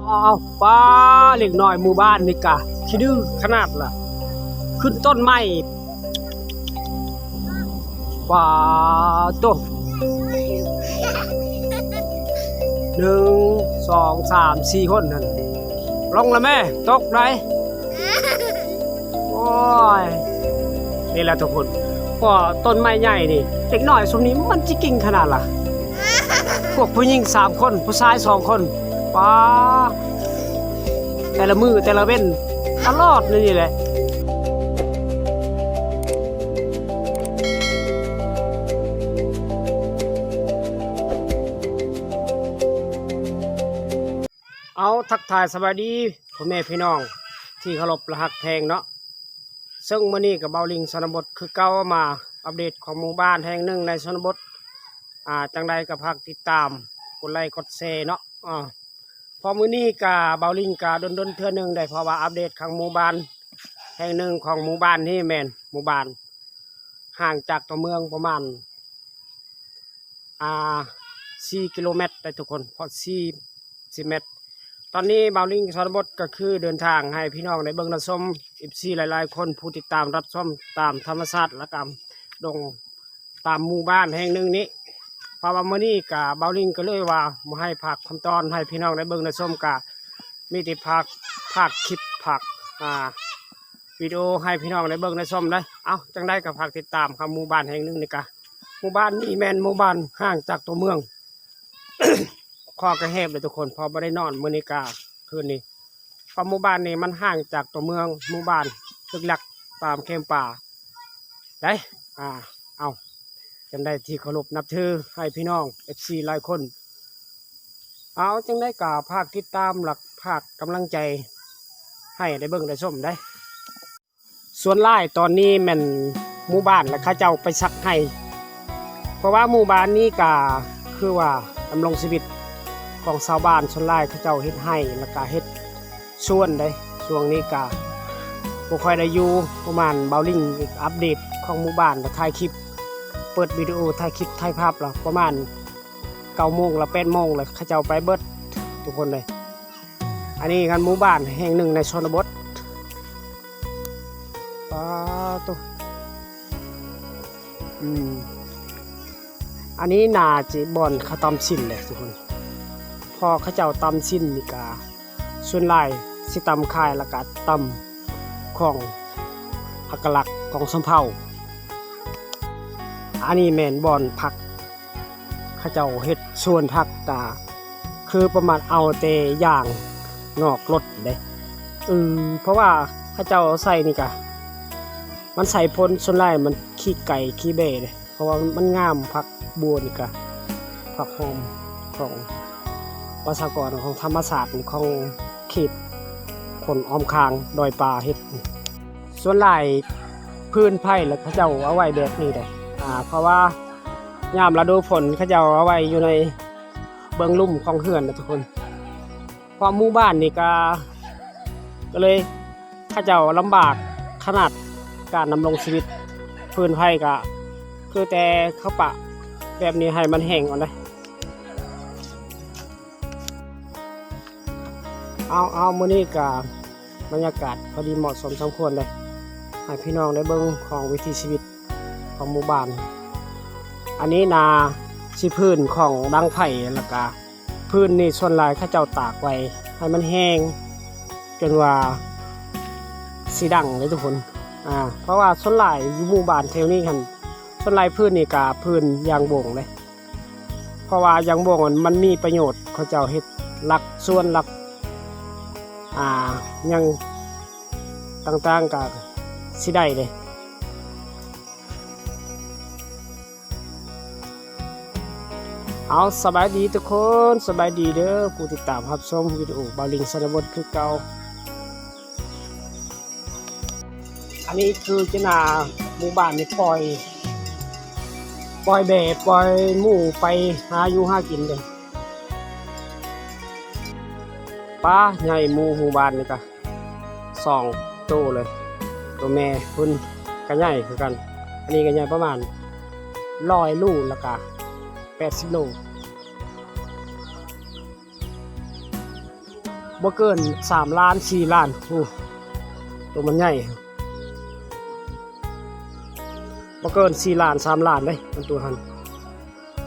ອ້າວ ປ້າ ເດັກນ້ອຍໝູ່ບ້ານນີ້ກະຂີ້ດື້ຂະໜາດລະ ຂຶ້ນຕົ້ນໄມ້ ປ້າໂຕ ໜຶ່ງ ສອງ ສາມ ສີ່ຄົນຫັ້ນ ລົງລະແມ່ ຕົກໄດ໋. ໂອ້ຍ ນີ້ແຫຼະທຸກຄົນ ເພາະຕົ້ນໄມ້ໃຫຍ່ນີ້ ເດັກນ້ອຍຊຸມນີ້ມັນຊິກິ້ງຂະໜາດລະ ພວກຜູ້ຍິງສາມຄົນ ຜູ້ຊາຍສອງຄົນ ປ້າ ແຕ່ລະມື້ແຕ່ລະເວັນຕະຫຼອດນີ້ແຫຼະ. ເອົາ ທັກທາຍສະບາຍດີພໍ່ແມ່ພີ່ນ້ອງທີ່ເຄົາລົບ ແລະ ຮັກແພງເນາະ ເຊິ່ງມື້ນີ້ກະເບົາລິງຊະນະບົດຄືເກົ່າ ມາອັບເດດຂອງໝູ່ບ້ານແຫ່ງໜຶ່ງໃນຊະນະບົດ ອ່າ ຈັ່ງໃດກະຝາກຕິດຕາມ ກົດໄລກົດແຊເນາະ ອາ ເພາະມື້ນີ້ກະເບົາລິງກະດົນໆເທື່ອໜຶ່ງໄດ໋ ເພາະວ່າອັບເດດຂອງໝູ່ບ້ານແຫ່ງໜຶ່ງຂອງໝູ່ບ້ານນີ້ແມ່ນໝູ່ບ້ານຫ່າງຈາກຕົວເມືອງປະມານ ອ່າ ສີ່ກິໂລແມັດໄດ໋ທຸກຄົນ ເພາະສີ່ ສີ່ແມັດ. ຕອນນີ້ເບົາລິງຊະນະບົດກະຄືເດີນທາງໃຫ້ພີ່ນ້ອງໄດ້ເບິ່ງໄດ້ຊົມ ເອັຟຊີ ຫຼາຍໆຄົນ ຜູ້ຕິດຕາມຮັບຊົມຕາມທຳມະຊາດ ແລະ ກະດົງຕາມໝູ່ບ້ານແຫ່ງໜຶ່ງນີ້ ເພາະວ່າມື້ນີ້ກະເບົາລິງກະເລີຍວ່າບໍ່ໃຫ້ພາກຄຳຕອນໃຫ້ພີ່ນ້ອງໄດ້ເບິ່ງໄດ້ຊົມ ກະມີແຕ່ພາກ ພາກຄລິບ ພາກ ອ່າ ວິດີໂອໃຫ້ພີ່ນ້ອງໄດ້ເບິ່ງໄດ້ຊົມເດີ. ເອົ້າ ຈັ່ງໃດກະຝາກຕິດຕາມເຂົ້າໝູ່ບ້ານແຫ່ງໜຶ່ງນີ້ກະ ໝູ່ບ້ານນີ້ແມ່ນໝູ່ບ້ານຫ່າງຈາກຕົວເມືອງ ຄໍກະແຫບເລີຍທຸກຄົນ ເພາະບໍ່ໄດ້ນອນມື້ນີ້ກະຄືນນີ້ ເພາະໝູ່ບ້ານນີ້ມັນຫ່າງຈາກຕົວເມືອງ ໝູ່ບ້ານລຶກລັກຕາມແຄມປ່າໄດ໋ ອາ ເອົາ ຈັ່ງໃດທີ່ເຄົາລົບນັບຖືໃຫ້ພີ່ນ້ອງ ເອັຟຊີ ຫຼາຍຄົນ ເອົາ ຈັ່ງໃດກະຝາກຕິດຕາມ ແລະ ຝາກກຳລັງໃຈໃຫ້ໄດ້ເບິ່ງໄດ້ຊົມໄດ໋. ສ່ວນຫຼາຍຕອນນີ້ແມ່ນໝູ່ບ້ານ ແລະ ເຂົາເຈົ້າໄປສັກໄຮ່ ເພາະວ່າໝູ່ບ້ານນີ້ກະຄືວ່າດຳລົງຊີວິດຂອງຊາວບ້ານ ສ່ວນຫຼາຍເຂົາເຈົ້າເຮັດໄຮ່ ແລະ ກະເຮັດສວນເດ້. ຊ່ວງນີ້ກະບໍ່ຄ່ອຍໄດ້ຢູ່ ປະມານເບົາລິງອັບເດດຂອງໝູ່ບ້ານ ແລະ ຖ່າຍຄລິບ ເປີດວິດີໂອ ຖ່າຍຄລິບ ຖ່າຍພາບລະປະມານເກົ້າໂມງ ລະແປດໂມງ ລະເຂົາເຈົ້າໄປເບິດທຸກຄົນເລີຍ. ອັນນີ້ຄັນໝູ່ບ້ານແຫ່ງໜຶ່ງໃນຊົນນະບົດ ປາໂຕ ອືມ ອັນນີ້ໜ້າຈະບ່ອນເຂົາຕຳຊີ້ນແຫຼະທຸກຄົນ ເພາະເຂົາເຈົ້າຕຳຊີ້ນນີ້ກະສ່ວນຫຼາຍຊິຕຳຂາຍ ລະກະຕຳຂອງອັກກະລັກຂອງຊົນເຜົ່າ. ອັນນີ້ແມ່ນບ່ອນຜັກ ເຂົາເຈົ້າເຮັດສວນຜັກກະຄືປະມານເອົາແຕ່ຢາງນອກລົດເດ້ ອື ເພາະວ່າເຂົາເຈົ້າໃສ່ນີ້ກະ ມັນໃສ່ພົ້ນ ສ່ວນຫຼາຍມັນຂີ້ໄກ່ຂີ້ແບ້ເດ້ ເພາະວ່າມັນງາມ ຜັກບົວນີ້ກະ ຜັກຫອມຂອງປະຊາກອນຂອງທຳມະຊາດ ຂອງເຂດຄົນອ້ອມຂ້າງດອຍປ່າເຮັດ. ສ່ວນຫຼາຍພື້ນໄຜ່ລະເຂົາເຈົ້າເອົາໄວ້ແບບນີ້ເດ້ ອາ ເພາະວ່າຍາມລະດູຝົນເຂົາເຈົ້າເອົາໄວ້ຢູ່ໃນເບື້ອງລຸ່ມຂອງເຮືອນນະທຸກຄົນ ເພາະໝູ່ບ້ານນີ້ກະ ກະເລີຍເຂົາເຈົ້າລຳບາກຂະໜາດການດຳລົງຊີວິດ ພື້ນໄຜ່ກະຄືແຕ່ເຂົາປະແບບນີ້ໃຫ້ມັນແຫ້ງກ່ອນເດ້. ເອົາ ເອົາ ມື້ນີ້ກະບັນຍາກາດພໍດີເໝາະສົມສົມຄວນເດ້ ໃຫ້ພີ່ນ້ອງໄດ້ເບິ່ງຂອງວິຖີຊີວິດຂອງໝູ່ບ້ານ. ອັນນີ້ນາຊິພື້ນຂອງດັງໄຟ ແລ້ວກະພື້ນນີ້ສ່ວນຫຼາຍເຂົາເຈົ້າຕາກໄວ້ໃຫ້ມັນແຫ້ງ ຈົນວ່າຊິດັງເດ້ທຸກຄົນ ອາ ເພາະວ່າສ່ວນຫຼາຍຢູ່ໝູ່ບ້ານແຖວນີ້ຫັ້ນ ສ່ວນຫຼາຍພື້ນນີ້ກະພື້ນຢາງບົງເດ້. ເພາະວ່າຢາງບົງມັນມີປະໂຫຍດ ເຂົາເຈົ້າເຮັດຫຼັກສວນ ຫຼັກ ອາ ຫຍັງຕ່າງໆກະຊິໄດ້ເດ້. ເອົາ ສະບາຍດີທຸກຄົນ ສະບາຍດີເດີ ຜູ້ຕິດຕາມຮັບຊົມວິດີໂອບ່າວລິງຊະນະບົດຄືເກົ່າ. ອັນນີ້ຄືຈະໜ້າໝູ່ບ້ານນີ້ ປ່ອຍ ປ່ອຍແບ້ ປ່ອຍໝູໄປຫາຢູ່ຫາກິນເດ້. ປາ ໃຫຍ່ໝູ ໝູ່ບ້ານນີ້ກະສອງໂຕເລີຍ ໂຕແມ່ພຸ້ນກະໃຫຍ່ຄືກັນ. ອັນນີ້ກະໃຫຍ່ປະມານຮ້ອຍໂລ ແລ້ວກະແປດສິບໂລ. ບໍ່ເກີນສາມລ້ານ ສີ່ລ້ານ. ໂອ້ ໂຕມັນໃຫຍ່ ບໍ່ເກີນສີ່ລ້ານ ສາມລ້ານເດ້ ມັນໂຕຫັ້ນ.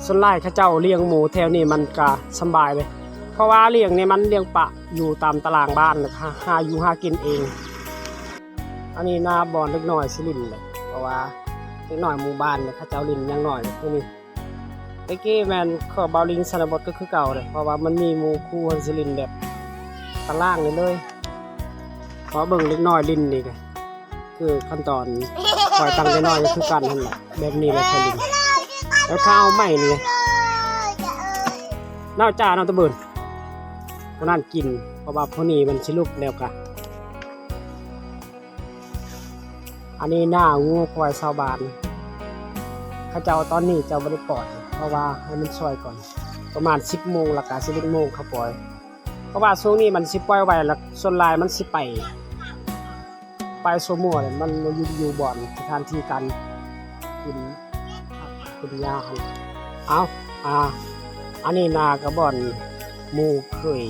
ສ່ວນຫຼາຍເຂົາເຈົ້າລ້ຽງໝູແຖວນີ້ມັນກະສຳບາຍເດ້ ເພາະວ່າລ້ຽງນີ້ມັນລ້ຽງປະຢູ່ຕາມຕະລາງບ້ານ ແລ້ວກະຫາຢູ່ຫາກິນເອງ. ອັນນີ້ນາບ່ອນເດັກນ້ອຍຊິຫຼິ້ນເດ້ ເພາະວ່າເດັກນ້ອຍໝູ່ບ້ານເຂົາເຈົ້າຫຼິ້ນຍັງນ້ອຍຢູ່ນີ້. ແຕ່ກີ້ແມ່ນຂອງບ່າວລິງຊະນະບົດກໍຄືເກົ່າເດ້ ເພາະວ່າມັນມີໝູ່ຄູ່ຫັ້ນຊິຫຼິ້ນແບບຕາລ່າງນີ້ເລີຍ. ເພາະເບິ່ງເດັກນ້ອຍຫຼິ້ນນີ້ກໍຄືຂັ້ນຕອນຂ້ອຍຕັ້ງແຕ່ນ້ອຍກໍຄືກັນຫັ້ນແຫຼະ ແບບນີ້ແຫຼະຂ້ອຍຫຼິ້ນ. ແລ້ວຂ້າວໃໝ່ນີ້ນາວຈ້ານຳຕະເບີນ ຜູ້ນັ້ນກິນ ເພາະວ່າຜູ້ນີ້ມັນຊິລຸກແລ້ວກະ ອັນນີ້ນາງົວຄວາຍຊາວບ້ານ ເຂົາເຈົ້າຕອນນີ້ເຈົ້າບໍ່ໄດ້ປ່ອຍ ເພາະວ່າໃຫ້ມັນຊ່ອຍກ່ອນ ປະມານສິບໂມງ ແລ້ວກະສິບເອັດໂມງເຂົາປ່ອຍ ເພາະວ່າຊ່ວງນີ້ມັນຊິປ່ອຍໄວ ແລ້ວສ່ວນຫຼາຍມັນຊິໄປ ໄປໂຊມົວ ແລ້ວມັນຢູ່ ຢູ່ບ່ອນສະຖານທີ່ການກິນ ກິນຫຍ້າຫັ້ນ. ເອົາ ອ່າ ອັນນີ້ນາກໍບ່ອນໝູ່ເຄີຍ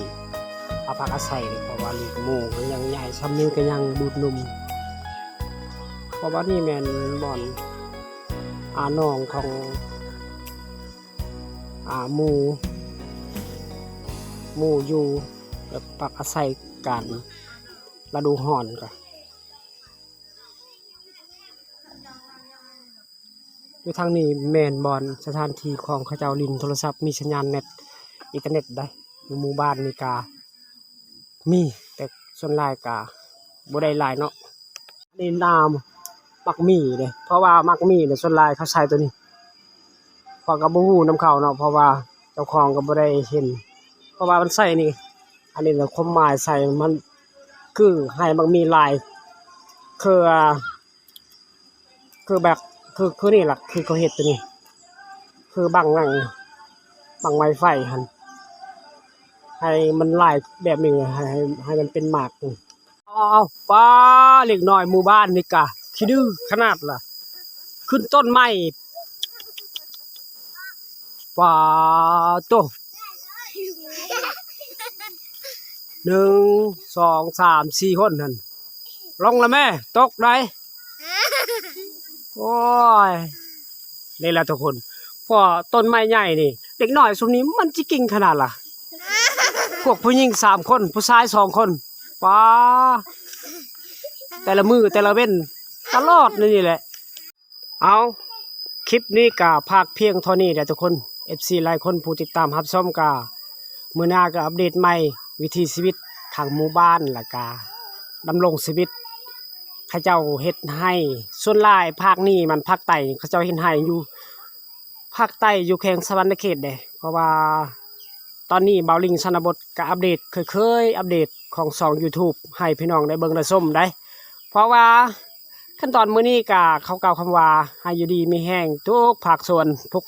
ອາ ພັກອາໄສ ເພາະວ່າລູກໝູກໍຍັງໃຫຍ່ ຊ່ຳນີ້ກໍຍັງດູດນົມ. ເພາະວ່ານີ້ແມ່ນບ່ອນ ອາ ໜອງຂອງ ອາ ໝູ ໝູຢູ່ ແບບພັກອາໄສກາງລະດູຮ້ອນກໍ ຢູ່ທາງນີ້ແມ່ນບ່ອນສະຖານທີ່ຂອງເຂົາເຈົ້າຫຼິ້ນໂທລະສັບ ມີສັນຍານເນັດ ອິນເຕີເນັດໄດ໋. ຢູ່ໝູ່ບ້ານນີ້ກະມີ ແຕ່ສ່ວນຫຼາຍກະບໍ່ໄດ້ຫຼາຍເນາະ. ອັນນີ້ນາໝາກໝີ່ເດ້ ເພາະວ່າໝາກໝີ່ນີ້ສ່ວນຫຼາຍເຂົາໃສ່ໂຕນີ້ ຂ້ອຍກໍບໍ່ຮູ້ນຳເຂົາເນາະ ເພາະວ່າເຈົ້າຂອງກໍບໍ່ໄດ້ເຫັນ ເພາະວ່າມັນໃສ່ນີ້. ອັນນີ້ນະ ຄວາມໝາຍໃສ່ມັນຄືໃຫ້ໝາກໝີ່ຫຼາຍ ຄື ຄືແບບ ຄື ຄືນີ້ລະ ຄືເຂົາເຮັດໂຕນີ້ ຄືບັ້ງນັ້ນ ບັ້ງໄມ້ໄຟຫັ້ນ ໃຫ້ມັນຫຼາຍແບບນີ້ ໃຫ້ ໃຫ້ ໃຫ້ມັນເປັນໝາກ. ອ້າວ ປ້າ ເດັກນ້ອຍໝູ່ບ້ານນີ້ກະຂີ້ດື້ຂະໜາດລະ ຂຶ້ນຕົ້ນໄມ້ ປ້າໂຕ ໜຶ່ງ ສອງ ສາມ ສີ່ຄົນຫັ້ນ ລົງລະແມ່ ຕົກໄດ໋. ໂອ້ຍ ນີ້ລະທຸກຄົນ ເພາະຕົ້ນໄມ້ໃຫຍ່ນີ້ ເດັກນ້ອຍຊຸມນີ້ມັນຊິກິ້ງຂະໜາດລະ ພວກຜູ້ຍິງສາມຄົນ ຜູ້ຊາຍສອງຄົນ ປ້າ ແຕ່ລະມື້ແຕ່ລະເວັນ ຕະຫຼອດແນວນີ້ແຫຼະ. ເອົາ ຄລິບນີ້ກະພາກພຽງເທົ່ານີ້ແຫຼະທຸກຄົນ ເອັຟຊີຫຼາຍຄົນຜູ້ຕິດຕາມຮັບຊົມກະ ມື້ໜ້າກໍອັບເດດໃໝ່ ວິຖີຊີວິດທາງໝູ່ບ້ານ ແລ້ວກະດຳລົງຊີວິດ ເຂົາເຈົ້າເຮັດໄຮ່ ສ່ວນຫຼາຍພາກນີ້ມັນພາກໃຕ້ ເຂົາເຈົ້າເຮັດໄຮ່ຢູ່ພາກໃຕ້ ຢູ່ແຂວງສະຫວັນນະເຂດເດ້ ເພາະວ່າຕອນນີ້ບ່າວລິງຊະນະບົດກໍອັບເດດ ເຄີຍໆ ອັບເດດຂອງຊ່ອງຢູທູບໃຫ້ພີ່ນ້ອງໄດ້ເບິ່ງໄດ້ຊົມໄດ໋ ເພາະວ່າ ຂັ້ນຕອນມື້ນີ້ກະຂໍກ່າວຄຳວ່າ ໃຫ້ຢູ່ດີມີແຮງທຸກພາກສ່ວນ ທຸກ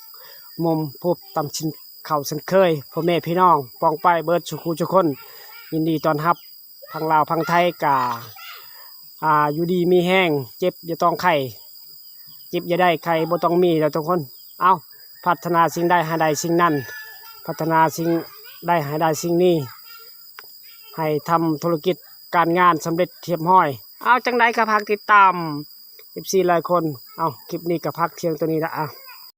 ມຸມພູບຕຳເຊັ່ນເກົ່າເຊັ່ນເຄີຍ ພໍ່ແມ່ພີ່ນ້ອງປ້ອງປາຍເບິດສູ່ຄູ່ສູ່ຄົນ ຍິນດີຕ້ອນຮັບ ພັງລາວພັງໄທກະ ອ່າ ຢູ່ດີມີແຮງ ເຈັບຢ່າຕ້ອງໄຂ້ ເຈັບຢ່າໄດ້ ໄຂ້ບໍ່ຕ້ອງມີເດີທຸກຄົນ. ເອົ້າ ປາດຖະໜາສິ່ງໃດໃຫ້ໄດ້ສິ່ງນັ້ນ ປາດຖະໜາສິ່ງໃດໃຫ້ໄດ້ສິ່ງນີ້ ໃຫ້ທຳທຸລະກິດການງານສຳເລັດຮຽບຮ້ອຍ. ເອົາ ຈັ່ງໃດກໍຝາກຕິດຕາມ ເອັຟຊີຫຼາຍຄົນ. ເອົາ ຄລິບນີ້ກໍພັກພຽງເທົ່ານີ້ລະ.